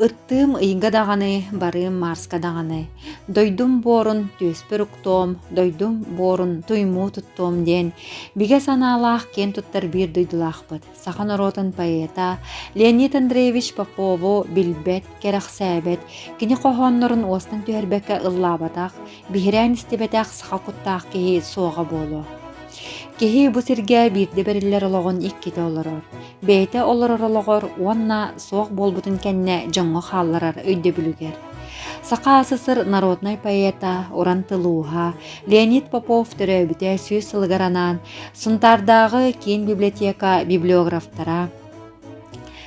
Ыттыым ыйга даҕаны, барыым Марска даҕаны, дойдум буорун түөспэр уктуом, дойдум буорун туймуу туттуом диэн бигэ санаалаах киэн туттар биир дойдулаахпыт, саха норуотун поэта Леонид Андреевич Попову билбэт, кэрэхсээбэт, кини хоһооннорун уостан түһэрбэккэ ыллаабатах, биһирээн истибэтэх саха куттаах киһи суоҕа буолуо. Киһи бу сиргэ биирдэ бэриллэр олоҕун иккитэ олорор. Бэйэтэ олорор олоҕор уонна суох буолбутун кэннэ дьоҥҥо хаалларар өйдөбүлүгэр. Саха СССР народнай поэта, уран тыл ууһа Леонид Попов төрөөбүтэ 100 сылыгар анаан Сунтаардааҕы киин библиотека библиографтара,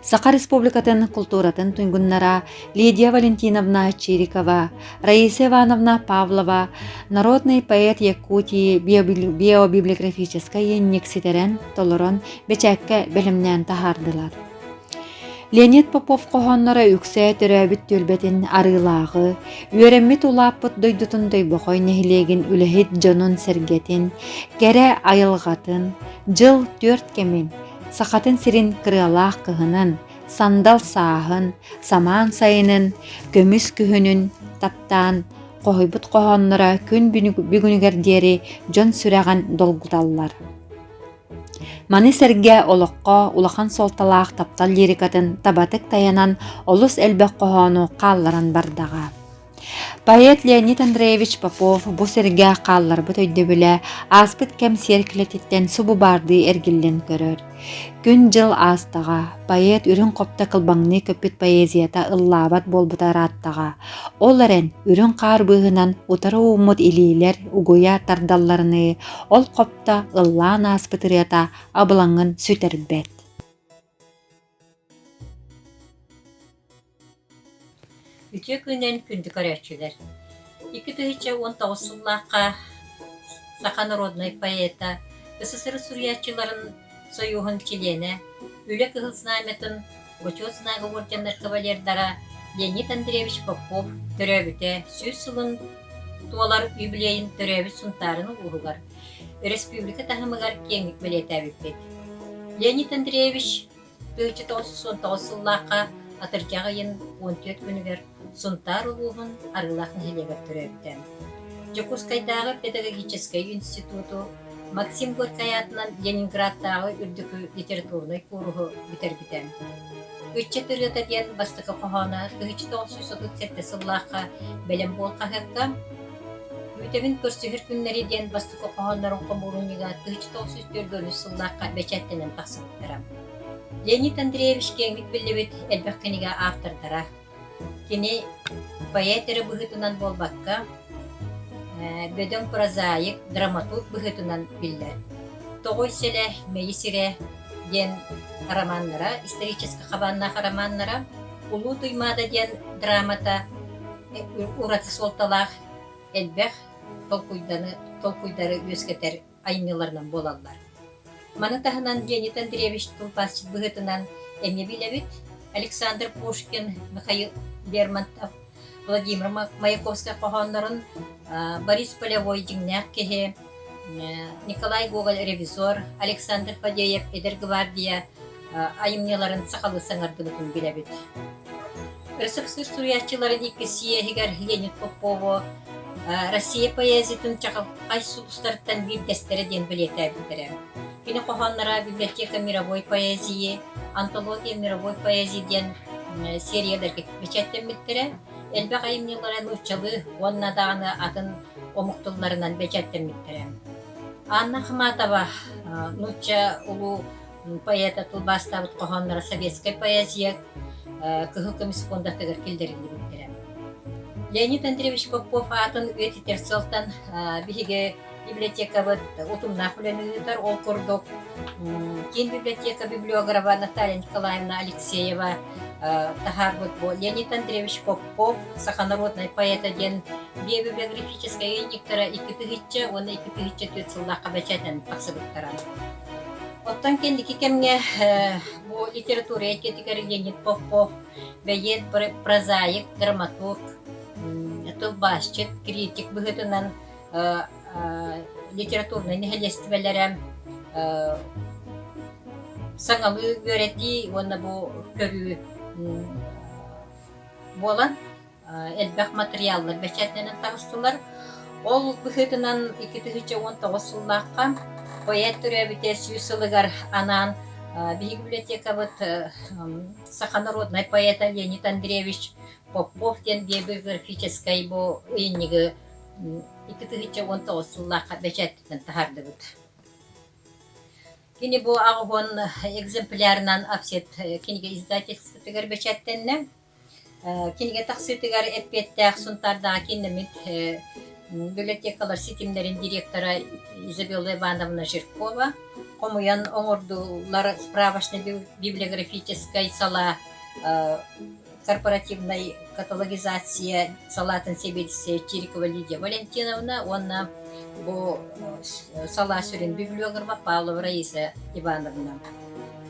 Саха Республикатын култууратын туйгуннара Лидия Валентиновна Чирикова, Раиса Ивановна Павлова, народный поэт Якутии биобиблиографическай ыйынньык ситэрэн, толорон, бэчээккэ бэлэмнээн таһаардылар. Леонид Попов хоһоонноро үксэ төрөөбүт түөлбэтин Арыылааҕы, үөрэммит улааппыт дойдутун Тойбохой нэһилиэгин үлэһит дьонун-сэргэтин, кэрэ айылҕатын, дьыл түөрт кэмин, Сахатын сирин кырыалаах кыһынын, сандал сааһын, самаан сайынын, көмүс күһүнүн таптаан хоһуйбут хоһоонноро күн бүгүнүгэр диэри дьон сүрэҕин долгуталлар. Маны сэргэ олоххо улахан суолталаах таптал лирикатын табатык тайанан олус элбэх хоһоону хаалларан бардаҕа. Поэт Леонид Андреевич Попов бу сиргэ хаалларбыт өйдөбүлэ ааспыт кэм сиэркилэтиттэн субу баардыы эргиллэн көрөр. Күн-дьыл аастаҕа, поэт үрүҥ хопто кылбаҥныы көппүт поэзията ыллаабат буолбута ырааттаҕа. Ол эрэн, үрүҥ хаар быыһынан утары ууммут илиилэр угуйа тардалларыныы, ол хопто ыллаан ааспыт ырыата абылаҥын сүтэрбэт. Үтүө күнүнэн күндү көрөөччүлэр! 2019 сыллаахха саха народнай поэта, СССР суруйааччыларын сойууһун чилиэнэ, Үлэ Кыһыл Знамятын Бочуот Знага уордьаннар кавалердара Леонид Андреевич Попов төрөөбүтэ 100 сылын туолар юбилейын төрөөбүт Сунтаарын улууһугар, өрөспүүбүлүкэ таһымыгар киэҥник бэлиэтээбиппит. Леонид Андреевич 1919 сыллаахха атырдьах ыйын 14 күнүгэр Сунтаар улууһун Арыылаах нэһилиэгэр төрөөбүтэ. Дьокуускайдааҕы педагогическай институту, Максим Горькай аатынан Ленинградтааҕы үрдүкү литературнай кууруһу бүтэрбитэ. Ыччат ырыата диэн бастакы хоһооно 1937 сыллаахха «Бэлэм буол» хаһыакка, «Күүтэбин көрсүһэр күннэри» диэн бастакы хоһооннорун хомуурунньуга 1943 сыллаахха бэчээттэнэн тахсыбыттара. Леонид Андреевич киэҥник биллибит элбэх кинигэ автордара. Кини поэт эрэ быһыытынан буолбакка, бөдөҥ прозаик, драматург быһыытынан биллэр. «Тоҕой сэлэ, мэйи сирэ» диэн романнара, историческай хабааннаах романнара, «Улуу Туймаада» диэн драмата ураты суолталаах элбэх толкуйданы, толкуйдары үөскэтэр айымньыларынан буолаллар. Маны таһынан Леонид Андреевич тылбаасчыт быһыытынан эмиэ билэбит. Александр Пушкин, Михаил Лермонтов, Владимир Маяковскай хоһооннорун Борис Полевой дьиҥнээх киһи, Николай Гоголь ревизор, Александр Фадеев эдэр гвардия айымньыларын сахалыы саҥардыбытын билэбит. РСФСР суруйааччыларын иккис съеһигэр Леонид Попову Россия поэзиятын чаҕылхай сулустарыттан биирдэстэрэ диэн бэлиэтээбиттэрэ. Кини хоһоонноро «Библиотека мировой поэзии», «Антология мировой поэзии» диэн серияларга бэчээттэммиттэрэ. Элбэх айымньылара нууччалыы уонна даҕаны атын омук тылларынан бэчээттэммиттэрэ. Анна Ахматова нуучча улуу поэта тылбаастаабыт хоһоонноро советскай поэзия Кыһыл көмүс фондатыгар киллэриллибиттэрэ. Леонид Андреевич Попов аатын үйэтитэр сыалтан биһиги библиотекабыт утумнаах үлэни ыытар. Ол курдук киин библиотека библиографа Наталья Николаевна Алексеева таһаарбыт бу Леонид Андреевич Попов саха народнай поэта диэн биобиблиографическай ыйынньыктара 2000 уонна 2004 сыллаахха бэчээттэнэн тахсыбыттара. Оттон кэнники кэмҥэ бу литература эйгэтигэр Леонид Попов бэйиэт, прозаик, драматург, тылбаасчыт, критик быһыытынан литературнай нэһилиэстибэлэрэ саҥалыы үөрэтии уонна бу көрүү. буолан элбэх матырыйааллар бэчээттэнэн таҕыстылар. Ол быһыытынан 2019 сыллаахха поэт төрөөбүтэ 100 сылыгар анаан биһиги библиотекабыт саха народнай поэта Леонид Андреевич Попов диэн биографическай бу ыйынньыгы 2019 сыллаахха бэчээттэтэн таһаардыбыт. Кини бу 80 экземплярынан офсет кинигэ издательствотыгар бэчээттэннэ. Кинигэ тахсыытыгар эппиэттээх Сунтаардаҕа кииннэммит библиотекалар ситимнэрин директора Изабелла Ивановна Жиркова хомуйан оҥордулар справочнай библиографическай салаа корпоративнай каталогизация салаатын сэбиэдиссэйэ Чирикова Лидия Валентиновна уонна бу салаа сүрүн библиографа Павлова Раиса Ивановна.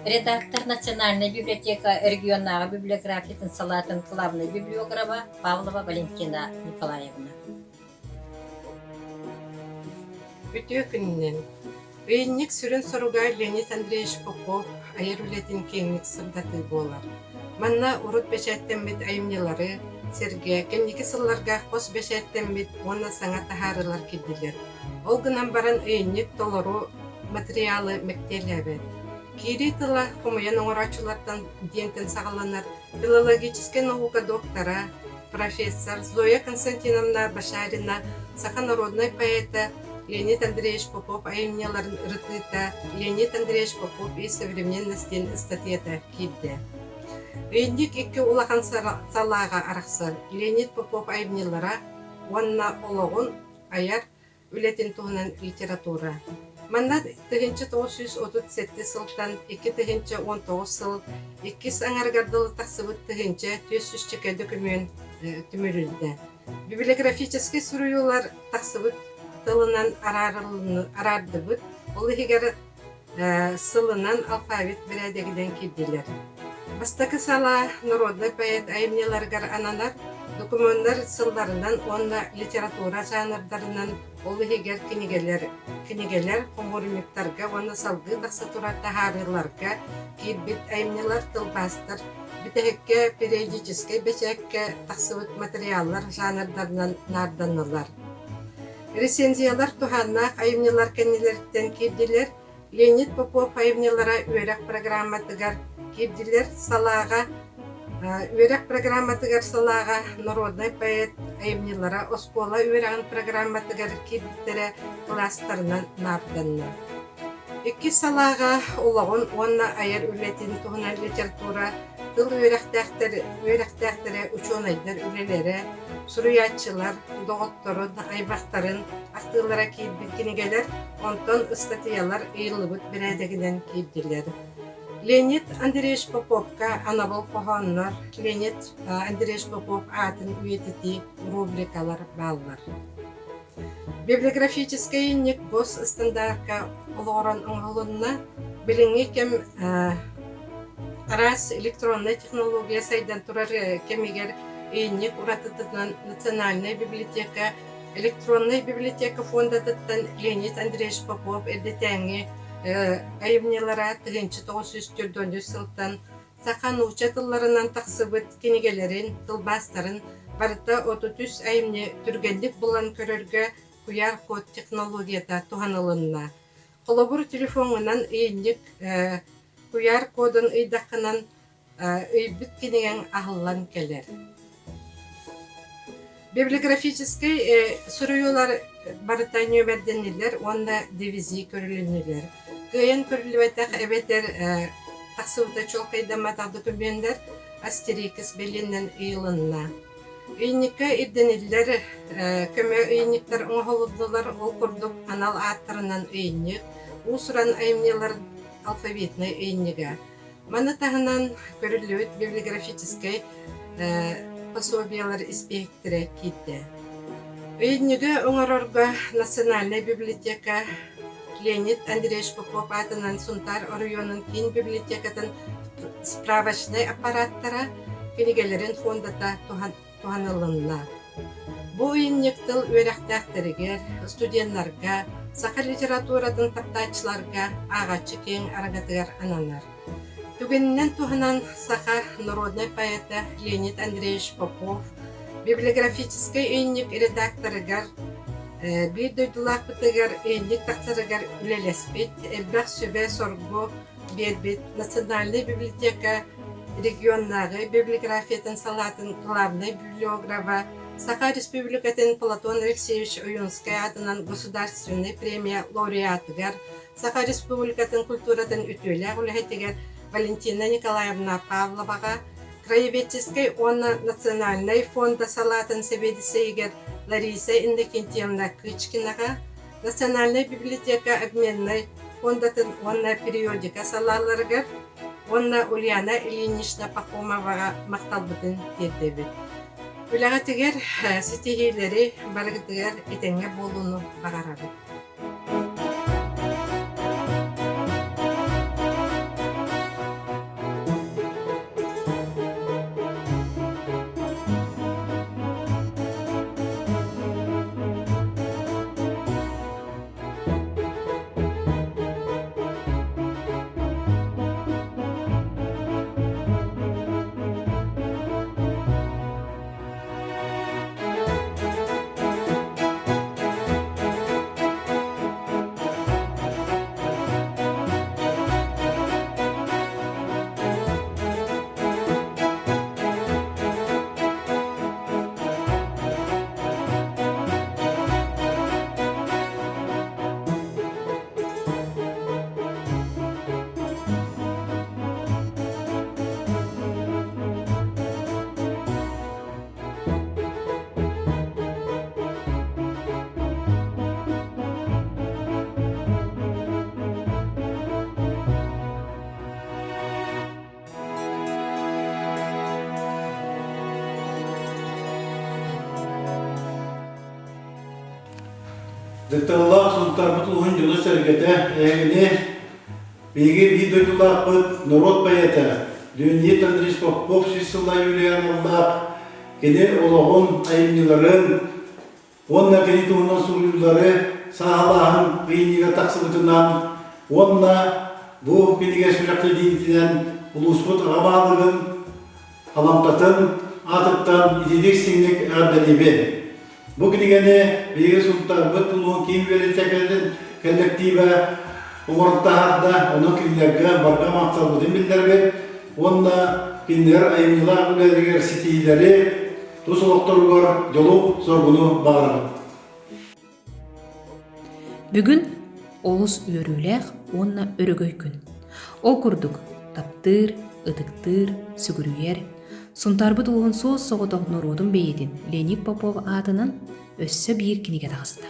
Редактор Национальная библиотека регионнааҕы библиографиятын салаатын главнай библиографа Павлова Валентина Николаевна. Үтүө күнүнэн! Ыйынньык сүрүн соруга Леонид Андреевич Попов айар үлэтин киэҥник сырдатыы буолар. Манна урут бэчээттэммит айымньылары сэргэ кэнники сылларга хос бэчээттэммит уонна саҥа таһаарыылар киирдилэр. Ол гынан баран ыйынньык толору матырыйаалы мэктиэлээбэт. Киирии тыла хомуйан оҥорооччулартан диэнтэн саҕаланар филологическай наука доктора, профессор Зоя Константиновна Башарина саха народнай поэта Леонид Андреевич Попов айымньыларын ырытыыта Леонид Андреевич Попов и современность диэн ыстатыйата киирдэ. Ыйынньык икки улахан салааҕа арахсар Леонид Попов айымньылара уонна олоҕун айар үлэтин туһунан литература. Манна 1937 сылтан 2019 сыл иккис аҥарыгар дылы тахсыбыт 1400 дөкүмүөн түмүлүллэ. Библиографическай суруйуулар тахсыбыт тылынан араардыбыт, ол иһигэр сылынан алфавит бэрээдэгинэн киирдилэр. Бастакы салаа народнай поэт айымньыларыгар ананар, докумуоннар сылларынан уонна литература жанрдарынан, ол иһигэр кинигэлэр, кинигэлэр хомуурунньуктарга уонна салгыы тахса турар таһаарыыларга киирбит айымньылар, тылбаастар, бүтэһиккэ периодическай бэчээккэ тахсыбыт материаллар жанрдарынан наарданнылар. Рецензиялар туһааннаах айымньылар кэннилэриттэн киирдилэр, Леонид Попов айымньылара үөрэх программатыгар киирдилэр салааҕа үөрэх программатыгар салааҕа народнай поэт айымньылара оскуола үөрэҕин программатыгар киирбиттэрэ кылаастарынан наарданна. Иккис салааҕа олоҕун уонна айар үлэтин туһунан литература тыл үөрэхтээхтэр үөрэхтээхтэрэ учуонайдар үлэлэрэ, суруйааччылар, доҕотторун, аймахтарын ахтыылара киирбит кинигэлэр, онтон ыстатыйалар ыйыллыбыт бэрээдэгинэн киирдилэр. Леонид Андреевич Поповка анабыл хоһооннор, Леонид Андреевич Попов аатын үйэтитии рубрикалар бааллар. Библиографическай инник гос ыстандаарка олоҕуран оҥоһулунна. Билиҥҥи кэм араас электроннай технология сайдан турар кэмигэр ыйынньык уратытынан Национальнай библиотека электроннай библиотека фондатыттан Леонид Андреевич Попов эрдэтээҥҥи айымньылара 1943 сылтан саха нуучча тылларынан тахсыбыт кинигэлэрин, тылбаастарын барыта 33 айымньы түргэнник булан көрөргө куйаар-код технологията туһанылынна. Холобур, телефоҥҥунан ыйынньык куйаар-кодун ыйдаххынан ыйбыт кинигэҥ аһыллан кэлэр. Библиографическай суруйуулар барыта нүөмэрдэннилэр уонна дивизии көрүлүннүлэр. Кыайан көрүллүбэтэх эбэтэр тахсыбыта чуолкайдамматах докумуоннар астерикс бэлиэнэн ыйылынна. Ыйынньыкка ирдэниллэр көмө ыйынньыктар оҥоһуллулар, ол курдук анал ааттарынан ыйынньык, уус-уран айымньылар алфавитнай ыйынньыга. Маны таһынан көрүллүбүт библиографическай пособиелар испииһэктэрэ киирдэ. Ыйынньыгы оҥорорго Национальнай библиотека Леонид Андреевич Попов аатынан Сунтаар оройуонун киин библиотекатын справочнай аппараттара кинигэлэрин фондата туһанылынна. Бу ыйынньык тыл үөрэхтээхтэригэр, студеннарга, саха литературатын таптааччыларга ааҕааччы киэҥ араҥатыгар ананар. Түгэнинэн туһанан саха народнай поэта Леонид Андреевич Попов библиографическай ыйынньык редакторыгар биир дойдулаахпытыгар ыйынньык тахсарыгар үлэлэспит, элбэх сүбэ-соргу биэрбит Национальнай библиотека регионнааҕы библиографиятын салаатын главнай библиографа, Саха Республикатын Платон Алексеевич Ойуунскай аатынан государственнай премия лауреатыгар, Саха Республикатын культуратын үтүөлээх үлэһитигэр Валентина Николаевна Павловаҕа, краеведческай уонна национальнай фонда салаатын сэбиэдиссэйигэр Лариса Иннокентьевна Кычкинаҕа, Национальнай библиотека обменнай фондатын уонна периодика салааларыгар уонна Ульяна Ильинична Пахомоваҕа махталбытын тиэрдэбит. Үлэҕитигэр ситиһиилэри барыгытыгар этэҥҥэ буолууну баҕарабыт. Дьахталлаах Сунтаарбыт улууһун дьоно-сэргэтэ эһигини биһиги биир дойдулаахпыт норуот поэта Леонид Андреевич Попов сүүс сылла юбилейа аналлаах кини олоҕун, айымньыларын уонна кини туһунан суруйуулары сааһылааһын ыйынньыга тахсыбытынан уонна бу кинигэ сүрэхтэниитинэн улууспут аҕа баһылыгын аламтатын аатыттан итиитик сиҥник эҕэрдэлиибин. Бу кинигэни биһиги Сунтаарбыт улууһун киин библиотекатын кэллэктиибэ оҥорон таһаарда, онон кинилэргэ барҕа махталбытын биллэрэбит уонна кинилэр айымньылаах үлэлэригэр ситиһиилэри, тус олохторугар дьолу-соргуну баҕарабыт. Бүгүн олус үөрүүлээх уонна өрөгөй күн. Ол курдук, таптыыр, ытыктыыр, сүгүрүйэр, Сунтаарбыт улууһун суос-соҕотох норуотун бэйиэтин Леонид Попов аатынан өссө биир кинигэ таҕыста.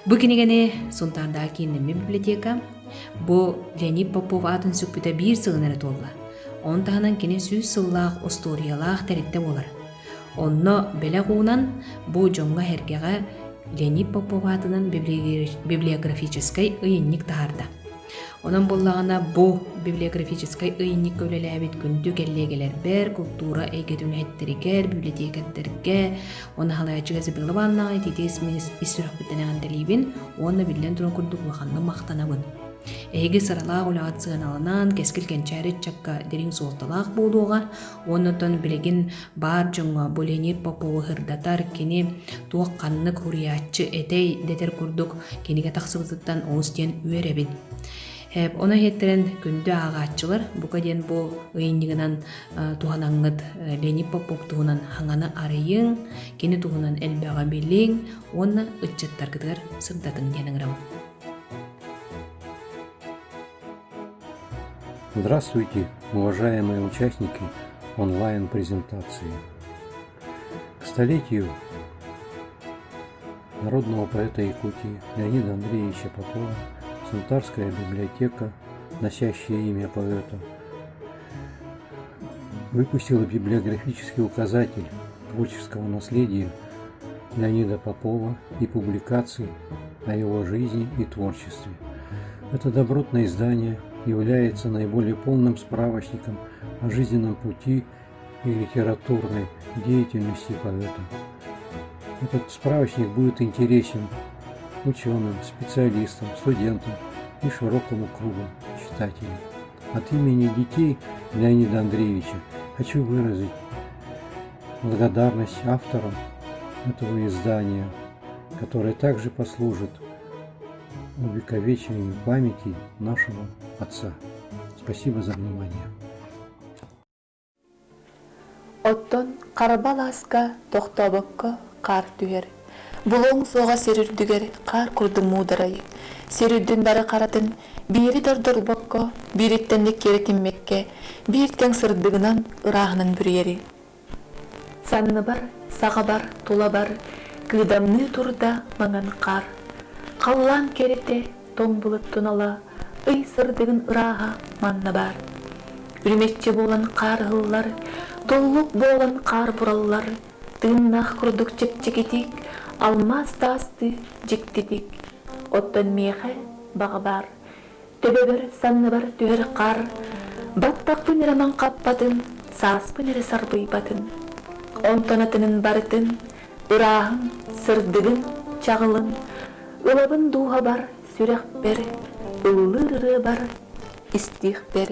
Бу кинигэни Сунтаардааҕы кииннэммит библиотека бу Леонид Попов аатын сүкпүтэ биир сылын эрэ туолла. Ону таһынан кини сүүс сыллаах остуоруйалаах тэрилтэ буолар. Онно бэлэх уунан бу дьоҥҥо-сэргэҕэ Леонид Попов аатынан библиографическай ыйынньык таһаарда. Онон буоллаҕына бу библиографическай ыйынньыкка үлэлээбит күндү кэллиэгэлэрбэр, култуура эйгэтин үлэһиттэригэр, библиотекэрдэргэ уонна халайааччыга Изабелла Ивановнаҕа итиитис мин ис сүрэхпиттэн эҕэрдэлиибин уонна биллэн туран курдук улаханнык махтанабын. Эһиги сыралаах үлэҕит сыаналанан, кэскил кэнчээри ыччакка дириҥ суолталаах буолуоҕа уонна оттон билигин баар дьоҥҥо бу Леонид Попову сырдатар, кини туох ханнык суруйааччы этэй дэтэр курдук кинигэ тахсыбытыттан олус диэн үөрэбин. Ону иһиттэрэн күндү ааҕааччылар, бука диэн бу ыйынньыгынан туһанаҥҥыт Леонид Попов туһунан хаҥаны арыйыҥ, кини туһунан элбэҕи билиҥ уонна ыччаттаргытыгар сырдатыҥ диэн ыҥырабын. Здравствуйте, уважаемые участники онлайн-презентации. К столетию народного поэта Якутии Леонида Андреевича Попова Сунтарская библиотека, носящая имя поэта, выпустила библиографический указатель творческого наследия Леонида Попова и публикаций о его жизни и творчестве. Это добротное издание является наиболее полным справочником о жизненном пути и литературной деятельности поэта. Этот справочник будет интересен ученым, специалистам, студентам и широкому кругу читателей. От имени детей Леонида Андреевича хочу выразить благодарность авторам этого издания, которое также послужит увековечению памяти нашего отца. Спасибо за внимание. Оттон хараба алааска тохтообокко хаар түһэр. Булуоҥ суоҕа сир үрдүгэр хаар курдук муударай. Сир үрдүн бары харатын биири дордорбокко, биириттэн киэрэтиммэккэ, биир тэҥ сырдыгынан, ырааһынан бүрүйэри. Санныбар, саҕабар, тулабар кыыдамныы турда маҥан хаар. Халлаан кэрэтэ, тоҥ былыт тунала, ый сырдыгын ырааһа манна баар. Үрүмэччи буолан хаар ыһыллар, туллук буолан хаар бураллар, тыыннаах курдук чэпчэкитик, алмаас таастыы дьиктитик. Оттон миэхэ баҕа баар, төбөбөр санныбар түһэр хаар, баттахпын эрэ маҥхаппатын, сааспын эрэ сарбыйбатын. Онтон атынын барытын, ырааһын, сырдыгын, чаҕылын, ылабын дууһабар, сүрэхпэр, ыллыыр ырыабар, истиэхпэр.